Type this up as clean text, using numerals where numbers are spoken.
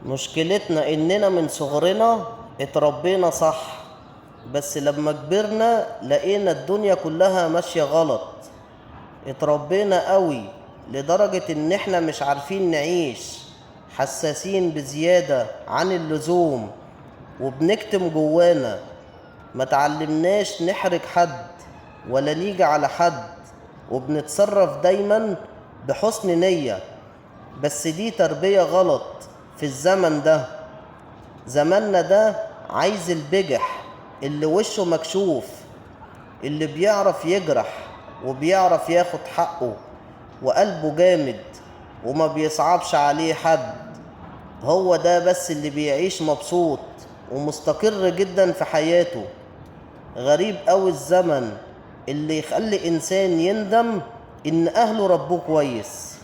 مشكلتنا إننا من صغرنا اتربينا صح، بس لما كبرنا لقينا الدنيا كلها ماشية غلط. اتربينا قوي لدرجة إن احنا مش عارفين نعيش، حساسين بزيادة عن اللزوم وبنكتم جوانا. ما تعلمناش نحرج حد ولا نيجي على حد، وبنتصرف دايما بحسن نية، بس دي تربية غلط في الزمن ده. زماننا ده عايز البجح اللي وشه مكشوف، اللي بيعرف يجرح وبيعرف ياخد حقه وقلبه جامد وما بيصعبش عليه حد. هو ده بس اللي بيعيش مبسوط ومستقر جدا في حياته. غريب أوي الزمن اللي يخلي إنسان يندم إن أهله ربوه كويس.